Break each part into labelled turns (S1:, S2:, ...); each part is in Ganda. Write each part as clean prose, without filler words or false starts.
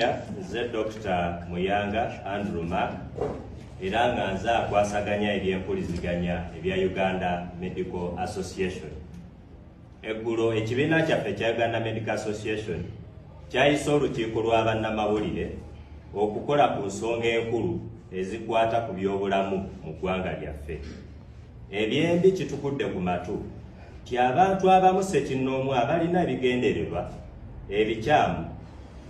S1: Amannya nze Dr. Muyanga Andrew Mark, era nga nze akwasaganya ebyempuliziganya ebya Uganda Medical Association. Eggulo ekibiina kyaffe ekya Uganda Medical Association kyayise olukiiko lwa bannamawulire okukola ku nsonga enkulu ezikwata ku byobulamu mu ggwanga lyaffe. Ebyembi kitukudde ku matu nti abantu abamu ssekinnoomu abalina ebigendererwa ebikyamu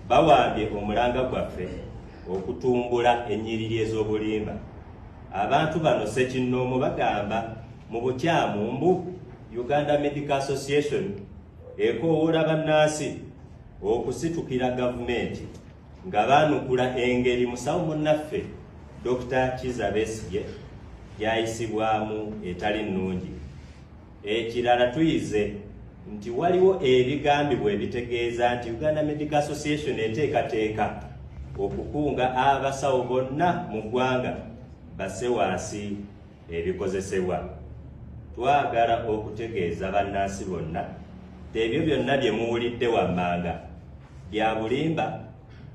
S1: bawambye omulanga gwaffe okutumbula ennyiriri ez'obulimba. Abantu bano ssekinnoomu bagamba mu bukyamu mbu Uganda Medical Association ekoowoola bannansi okusitukira gavumenti nga baanukula engeri musawo munnaffe Dokita Kizza Besigye gy'ayisibwamu etali nnungi. Ekirala tuyize nti waliwo ebigambibwa ebitegeeza nti Uganda Medical Association eteekateeka okukunga abasawo bonna mu ggwanga basse wansi ebikozesebwa. Twagala okutegeeza bannansi bonna nti ebyo byonna bye muwulidde wammanga bya bulimba,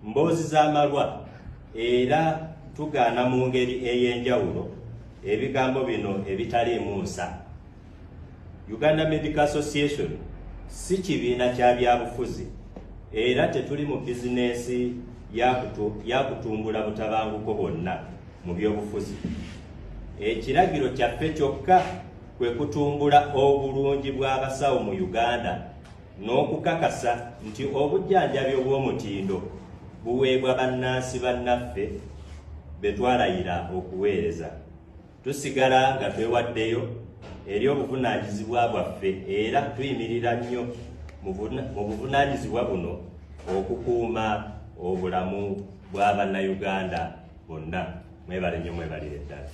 S1: mboozi z'amalwa era tugaana mu ngeri ey'enjawulo ebigambo bino ebitaliimu nsa. Uganda Medical Association si kibiina kya byabufuzi era tetuli mu bizinensi ya kutumbula butabanguko bwonna mu byobufuzi. Ekiragiro kyaffe kyokka kwe kutumbula obulungi bw'abasawo mu Uganda n'okukakasa nti obujjanjabi obw'omutindo buweebwa bannansi bannaffe be twalayira okuweereza. Tusigala nga twewaddeyo eri obuvunaanyizibwa bwaffe era tuyimirira nnyo mu buvunaanyizibwa buno okukuuma obulamu bwa Bannayuganda bonna. Mwebale nnyo, mwebalire ddala.